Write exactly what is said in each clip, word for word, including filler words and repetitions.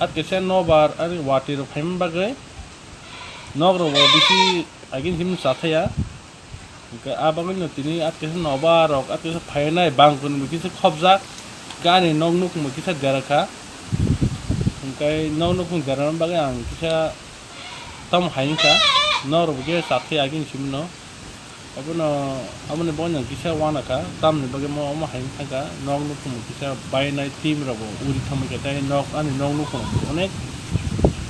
At kisa nobar ani watwi rok phaima bagwi nok rok bo bisi agin sim chathaya. Hwnkhe a bagwino tini at kisa nobar rok at kisa phainai bangkuni bo kisa khobjak. Hwnkhe ani nok nukhungbo kisa dera kha. Hwnkhe nok nukhung derana bagwi ang kisa tamo hai wngkha, nok rok bo kisa chathaya agin simno. Abono, aboni bagwi ang kisa uanakha, tamni bagwi mo omo hai wngkha, nok nukhung kisa bainai, tim rok bo uri thangbai kha, tei nok, ani nok nukhung onek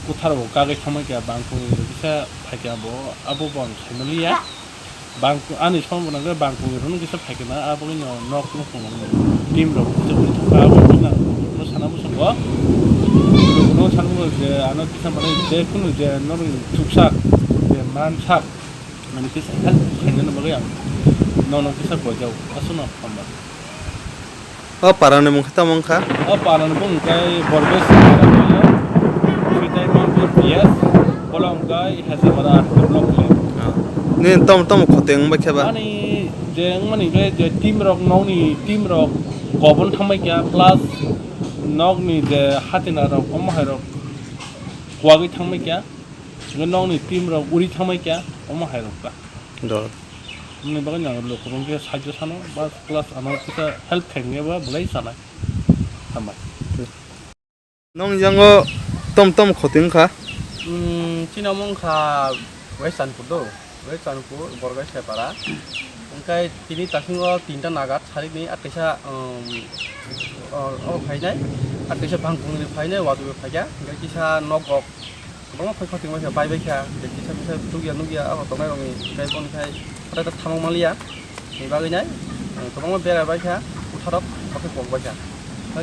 kwthar bo kagwi thangbai kha, bangkung rok kisa phaikha bo, abo bo ang saimaliya. Bangkung, ani sombo nangkhe bangkung rok kisa phaikha na, abo no nok nukhung tim rok kisa uri thangkha, abo no sana muchungo. Bono sana muchungo je ano kisa manwi je kunu je norok thuksak, je mansak, Ani kisa help khainani bagwi ang nono kisa gojao, aswkno hambai. O parani mung khe tamo wngkha? O parani mung khe Borges Switai Manpur P S, bolong khe Hezamara R T block le. Ah. Nini tamo tamo khoteng wngbai khe ba? Ani je wngmani khe je team rok nokni team rok gobon thangbai kha plus nokni je hatina rok omo hai rok kuagwi thangbai kha. Hwnkhe nokni team rok uri thangbai kha, omo hai rok ta. Do. Moni bagwi ang lukurok khe sahajyo sano, bas plus ano kisa help khainai ba belai sanai. Hambai. Nong yango tom tom khoti wngkha? Hmm, chini omo wngkha West Chandpur do. West Chandpur, Borgai Separa. Hwnkhe tini tasingo tinta nagar sarikni at kaisa, um, o, o phainai, at kaisa bangkungni phainai, watwi phaikha. Hwnkhe kisa nok rok Kwbangma phai khoting bai kha, bai bai kha, je kisa misa chukya nukya, abo tongnai rokni kaibo ni khai, hathai ta thamang manliya, ni bagwi nai, ang kwbangma bera bai kha, bwtharok, bakhe kok bai kha.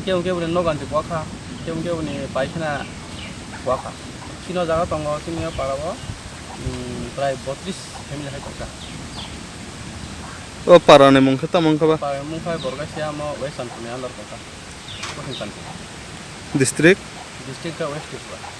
Khe hwnkhe bini nogan je kwa kha, khe hwnkhe bini paikhana kwa kha. Chini o jaga tongo, chini o para o, um, prai botris family hai tongkha. O para ni mung khe tamo wngkha ba? Para ni mung khai Borgasia, amo West Chandpur ni under tongkha. West Chandpur. District? District khe West Tripura.